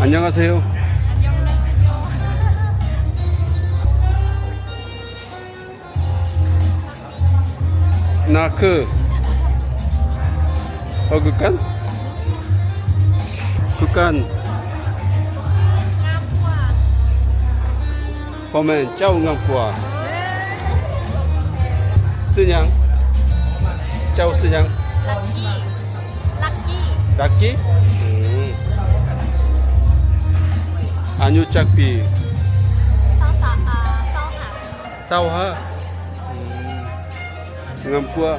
안녕하세요. 안녕하세요. ນາຄື ເຮົາຄືກັນ ຄືກັນ. ງາມກວ່າ. ບໍ່ແມ່ນ ເຈົ້າງາມກວ່າ. ຊື່ຫຍັງ? ເຈົ້າຊື່ຫຍັງ? ລັກກີ້. ລັກກີ້. ອືມ. ອາຍຸຈັກປີ? ຊາວສາມ ອາ ຊາວຫ້າປີ. ຊາວຫ້າ. ອືມ. ງາມກວ່າ.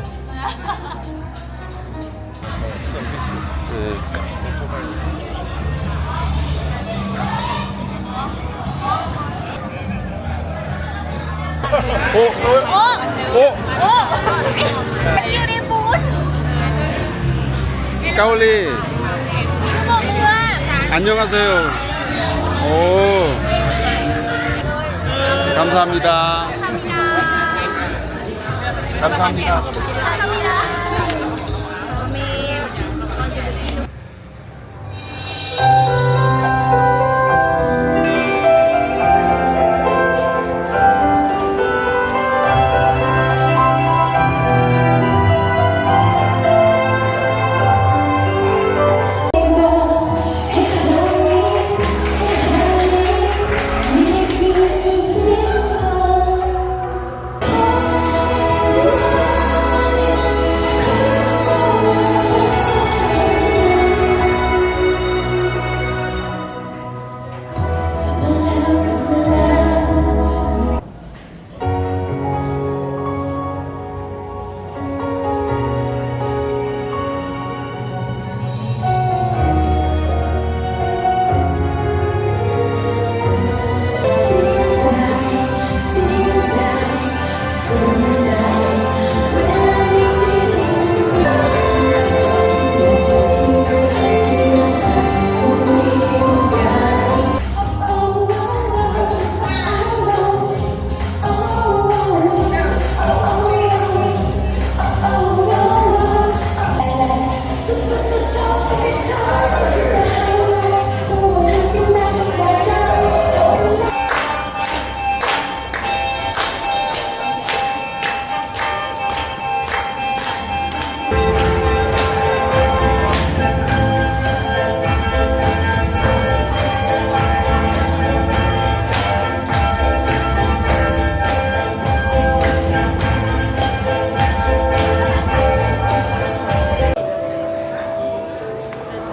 ເອີ. ໂອ້ ໂອ້ ໂອ້ ໂອ້ ຢູ່ໃນບູດ ເກົາຫຼີ. ຄືບໍ່ເມືອ. 안녕하세요. 오. 감사합니다. 감사합니다. 감사합니다.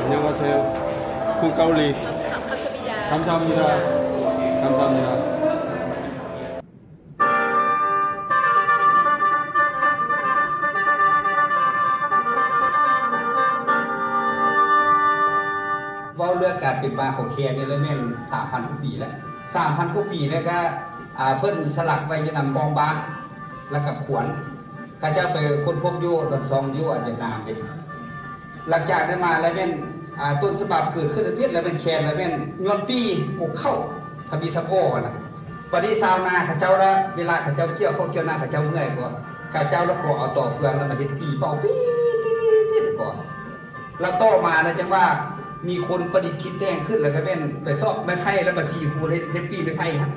안녕하세요. 콩 ܩܘܠ리. 감사합니다. 감사합니다. ເວົ້າເລື່ອງການເປັນມາຂອງແຄນນີ້ລະແມ່ນສາມພັນກວ່າປີແລ້ວ, ສາມພັນກວ່າປີແລ້ວກະ ອາ ເພິ່ນສະຫຼັກໄວ້ຢູ່ນຳກອງບ້ານ ແລ້ວກະຂວັນ. ເຂົາເຈົ້າໄປຄົ້ນພົບຢູ່ດອນຊອງຢູ່ຫວຽດນາມເດ້. ຫຼັງຈາກນັ້ນມາແລ້ວແມ່ນ ອາ ຕົ້ນສະບັບເກີດຂຶ້ນໃນເວຍດ ແລ້ວແມ່ນແຄນ ແລ້ວແມ່ນຍ້ອນປີ້ກົກເຂົ້າທຳອິດທຳອໍຫັ້ນນະ. ບັດນີ້ຊາວນາເຂົາເຈົ້າລະ ເວລາເຂົາເຈົ້າກ່ຽວເຂົ້າກ່ຽວນາ ເຂົາເຈົ້າເມື່ອຍບໍ່ ເຂົາເຈົ້າລະກໍເອົາຕໍເຟືອງລະມາເຮັດປີ້ເປົ່າ ປີດໆໆໆ ກ່ອນ. ແລ້ວຕໍ່ມາລະຈັ່ງວ່າມີຄົນປະດິດຄິດແຕ່ງຂຶ້ນ ແລ້ວກະແມ່ນໄປຊອກໄມ້ໄຜ່ ແລ້ວມາສີຄູເຮັດ ເຮັດປີ້ໄມ້ໄຜ່ຫັ້ນ.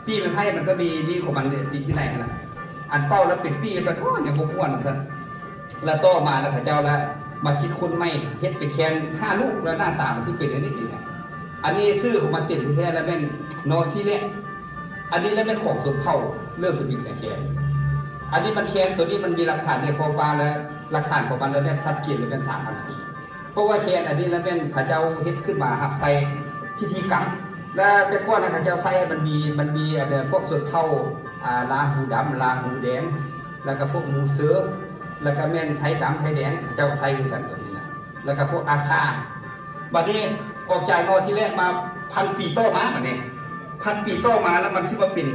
ປີ້ໄມ້ໄຜ່ມັນກະມີນີ້ຂອງມັນຕິດຢູ່ໃນຫັ້ນລະ ອັນເປົ່າລະເປັນປີ້ແບບ ໂອ້ ຍັງບໍ່ມ່ວນວ່າຊັ້ນ. ລະຕໍ່ມາລະເຂົາເຈົ້າລະມາຄິດຄົ້ນໃໝ່ ເຮັດເປັນແຄນຫ້າລູກ ລະໜ້າຕາມັນຄືເປັນແນວນີ້ເອງ. ອັນນີ້ຊື່ຂອງມັນເຕັມແທ້ລະແມ່ນນໍຊີແລະ. ອັນນີ້ລະແມ່ນຂອງຊົນເຜົ່າເລີ່ມທຳອິດແຕ່ແຄນ. ອັນນີ້ມັນແຄນໂຕນີ້ມັນມີຫຼັກຖານໃນຄວາມວ່າລະ ຫຼັກຖານຂອງມັນລະແມ່ນຊັດເຈນລະແມ່ນສາມພັນປີ. ເພາະວ່າແຄນອັນນີ້ລະແມ່ນເຂົາເຈົ້າເຮັດຂຶ້ນມາຮັບໃຊ້ພິທີກຳ ລະແຕ່ກ່ອນນະເຂົາເຈົ້າໃຊ້ ມັນມີ ມັນມີອັນພວກຊົນເຜົ່າ ອາ ລາຫູດຳ ລາຫູແດງ ລະກະພວກມູເຊີ ລະກະແມ່ນໄທດຳ ໄທແດງ ເຂົາເຈົ້າໃຊ້ຄືກັນໂຕນີ້ນະ ລະກະພວກອາຄາ. ບັດນີ້ອອກຈາກນໍຊີແລະມາພັນປີຕໍ່ມາ ບັດນີ້ພັນປີຕໍ່ມາລະມັນຊິມາເປັນ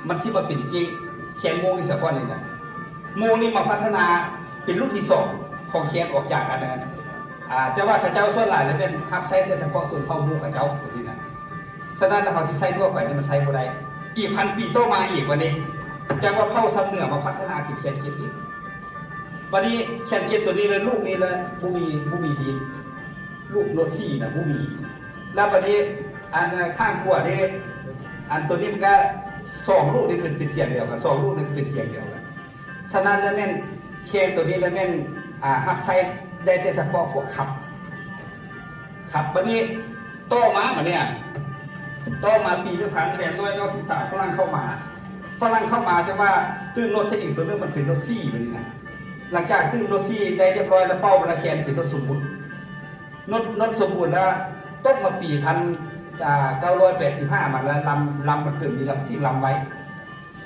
ມັນຊິມາເປັນເກງແຄນໂມງນີ້ສະກ່ອນນີ້ນະ. ໂມງນີ້ມາພັດທະນາເປັນລຸ້ນທີສອງຂອງແຄນອອກຈາກອັນນັ້ນ ອາ ແຕ່ວ່າເຂົາເຈົ້າສ່ວນຫຼາຍລະແມ່ນຮັບໃຊ້ແຕ່ສະເພາະຊົນເຜົ່າມົ້ງເຂົາເຈົ້າໂຕນີ້ນະ. ສະນັ້ນລະເຮົາຊິໃຊ້ທົ່ວໄປນີ້ມັນໃຊ້ບໍ່ໄດ້. ອີກພັນປີຕໍ່ມາອີກບັດນີ້ ຈັກວ່າເຜົ່າຊຳເໜືອມາພັດທະນາເປັນແຄນເກັດອີກ. ບັດນີ້ແຄນເກັດໂຕນີ້ລະ ລູກນີ້ລະບໍ່ມີ ບໍ່ມີດີນ ລູກໂລດສີນະບໍ່ມີ. ແລ້ວບັດນີ້ ອັນ ຂ້າງຂວານີ້ ອັນໂຕນີ້ມັນກະ ສອງລູກນີ້ເປັນ ເປັນສຽງດຽວກັນ ສອງລູກນີ້ເປັນສຽງດຽວກັນ. ສະນັ້ນແລ້ວແມ່ນ ແຄນໂຕນີ້ແລ້ວແມ່ນ ອາ ຮັບໃຊ້ໄດ້ແຕ່ສະເພາະພວກຂັບ ຂັບ. ບັດນີ້ຕໍ່ມາ ບັດນີ້ ຕໍ່ມາປີໜຶ່ງພັນແປດຮ້ອຍເກົ້າສິບສາມ ຝຣັ່ງເຂົ້າມາ ຝຣັ່ງເຂົ້າມາ ແຕ່ວ່າຕື່ມໂນ້ດໃສ່ອີກໂຕໜຶ່ງ ມັນເປັນໂນ້ດຊີ ບັດນີ້ນະ. ຫຼັງຈາກຕື່ມໂນ້ດຊີໄດ້ຮຽບຮ້ອຍແລ້ວ ເປົ້າລະແຄນເປັນໂນ້ດສົມບູນ ໂນ້ດ ໂນ້ດສົມບູນ ແລ້ວຕົກມາປີພັນ ອາ ເກົ້າຮ້ອຍແປດສິບຫ້າມາ ແລ້ວລຳ ລຳມັນເກີດມີລຳຊີ ລຳໄວ.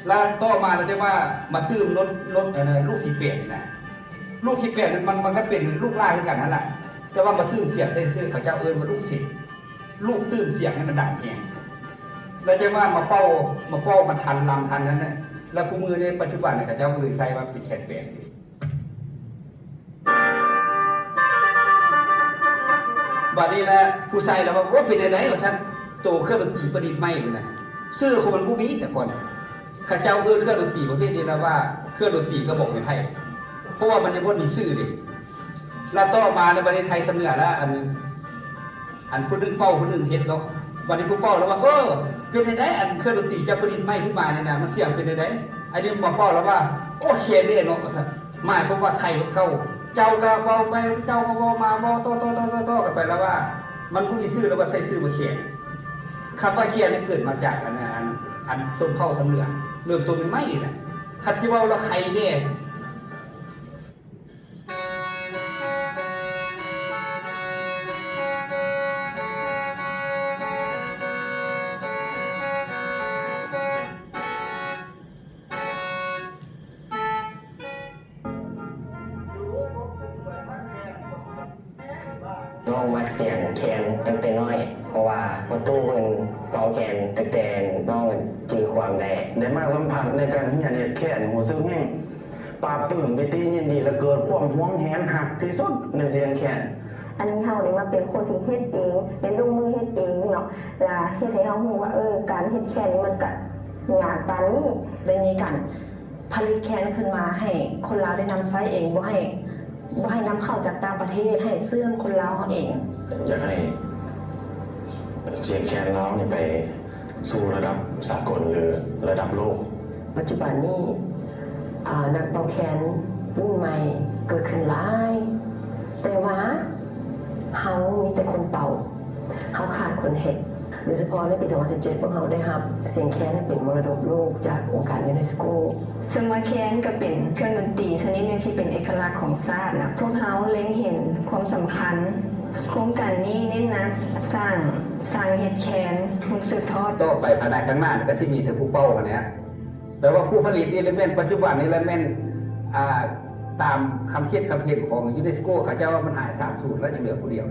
ແລ້ວຕໍ່ມາແລ້ວຈັ່ງວ່າມາຕື່ມໂນ້ດ ໂນ້ດ ອັນ ລູກທີແປດນີ້ນະ ລູກທີແປດນັ້ນ ມັນ ມັນກະເປັນລູກຫຼ້າຄືກັນຫັ້ນລະ ແຕ່ວ່າມາຕື່ມສຽງໃສ່ຊື່ ເຂົາເຈົ້າເອີ້ນວ່າລູກເສັງ ລູກຕື່ມສຽງໃຫ້ມັນດັງແຮງ ແລ້ວຈັ່ງວ່າມາເປົ່າ ມາເປົ່າ ມາທັນ ລຳທັນຫັ້ນນະ. ແລ້ວຄູ່ມື້ນີ້ ປັດຈຸບັນນີ້ ເຂົາເຈົ້າເລີຍໃຊ້ວ່າເປັນແຄນແປດ. ບັດນີ້ແຫຼະ ຜູ້ໃສ່ລະວ່າ ໂອ້ ເປັນແນວໃດ ວ່າຊັ້ນ ໂຕເຄື່ອງດົນຕີປະດິດໃໝ່ພຸ້ນນະ ຊື່ຂອງມັນບໍ່ມີແຕ່ກ່ອນ. ເຂົາເຈົ້າເອີ້ນເຄື່ອງດົນຕີປະເພດນີ້ລະວ່າ ເຄື່ອງດົນຕີກະບອກໄມ້ໄຜ່ ເພາະວ່າມັນຍັງບໍ່ມີຊື່ເດ. ແລ້ວຕໍ່ມາໃນບັດນີ້ໄທສຳເໜືອລະ ອັນ ອັນຜູ້ໜຶ່ງເປົ່າ ຜູ້ໜຶ່ງເຮັດເນາະ. ບັດນີ້ຜູ້ເປົ່າລະວ່າ ເອີ ເປັນຈັ່ງໃດ ອັນເຄື່ອງດົນຕີເຈົ້າປະດິດໃໝ່ຂຶ້ນມານີ້ນະ ມັນສຽງເປັນຈັ່ງໃດ? ອັນນີ້ມາເປົ່າລະວ່າ ໂອ້ ແຄນແດ່ເນາະ ວ່າຊັ້ນ. ໝາຍຄວາມວ່າໄຄຂອງເຂົາ ເຈົ້າກະເວົ້າໄປ ເຈົ້າກະເວົ້າມາ ເວົ້າຕໍ່ໆໆໆກັນໄປ ລະວ່າມັນຜູ້ນີ້ຊື່ ລະວ່າໃສ່ຊື່ວ່າແຄນ. ຄຳວ່າແຄນນີ້ເກີດມາຈາກ ອັນ ອັນ ອັນຊົນເຜົ່າສຳເໜືອ ເລີ່ມຕົ້ນໃໝ່ໆນີ້ນະ. ຄັນຊິເວົ້າລະໄຄແດ່. ນ້ອງມັກສຽງແຄນຕັ້ງແຕ່ນ້ອຍ ເພາະວ່າພໍ່ຕູ້ເພິ່ນເປົ່າແຄນຕັ້ງແຕ່ນ້ອງຈື່ຄວາມໄດ້. ໄດ້ມາສຳຜັດໃນການຮຽນເຮັດແຄນ ຮູ້ສຶກແຮງປາບປຶ້ມ ປີຕິຍິນດີ ແລະ ເກີດຄວາມຫວງແຫນຮັກທີ່ສຸດໃນສຽງແຄນ. ອັນນີ້ເຮົາໄດ້ມາເປັນຄົນທີ່ເຮັດເອງ ໄດ້ລົງມືເຮັດເອງເນາະ ລະເຮັດໃຫ້ເຮົາຮູ້ວ່າ ເອີ ການເຮັດແຄນນີ້ມັນກະຍາກປານນີ້. ໄດ້ມີການຜະລິດແຄນຂຶ້ນມາໃຫ້ຄົນລາວໄດ້ນຳໃຊ້ເອງ ບໍ່ໃຫ້ ບໍ່ໃຫ້ນຳເຂົ້າຈາກຕ່າງປະເທດ ໃຫ້ເຊື່ອມຄົນລາວເຮົາເອງ. ຢາກໃຫ້ສຽງແຄນລາວນີ້ໄປ ສູ່ລະດັບສາກົນ ຫຼື ລະດັບໂລກ. ປັດຈຸບັນນີ້ ອາ ນັກເປົ່າແຄນລຸ້ນໃໝ່ເກີດຂຶ້ນຫຼາຍ ແຕ່ວ່າເຮົາມີແຕ່ຄົນເປົ່າ ເຮົາຂາດຄົນເຮັດ. ໂດຍສະເພາະໃນປີສອງພັນສິບເຈັດ ພວກເຮົາໄດ້ຮັບສຽງແຄນໃຫ້ເປັນມໍລະດົກໂລກຈາກອົງການຢູເນສໂກ. ເຊິ່ງວ່າແຄນກະເປັນເຄື່ອງດົນຕີຊະນິດໜຶ່ງທີ່ເປັນເອກະລັກຂອງຊາດນະ. ພວກເຮົາເລັງເຫັນຄວາມສຳຄັນ ໂຄງການນີ້ເນັ້ນໜັກສ້າງ ສ້າງເຮັດແຄນຮຸ່ນສືບທອດ. ຕໍ່ໄປພາຍໃນຂ້າງໜ້ານີ້ກະຊິມີແຕ່ຜູ້ເປົ່າຫັ້ນແຫຼະ ແປວ່າຜູ້ຜະລິດນີ້ລະແມ່ນ ປັດຈຸບັນນີ້ລະແມ່ນ ອາ ຕາມຄຳຄິດຄຳເຫັນຂອງຢູເນສໂກ ເຂົາເຈົ້າວ່າມັນຫາຍສາບສູນລະ ຍັງເຫຼືອຜູ້ດຽວ.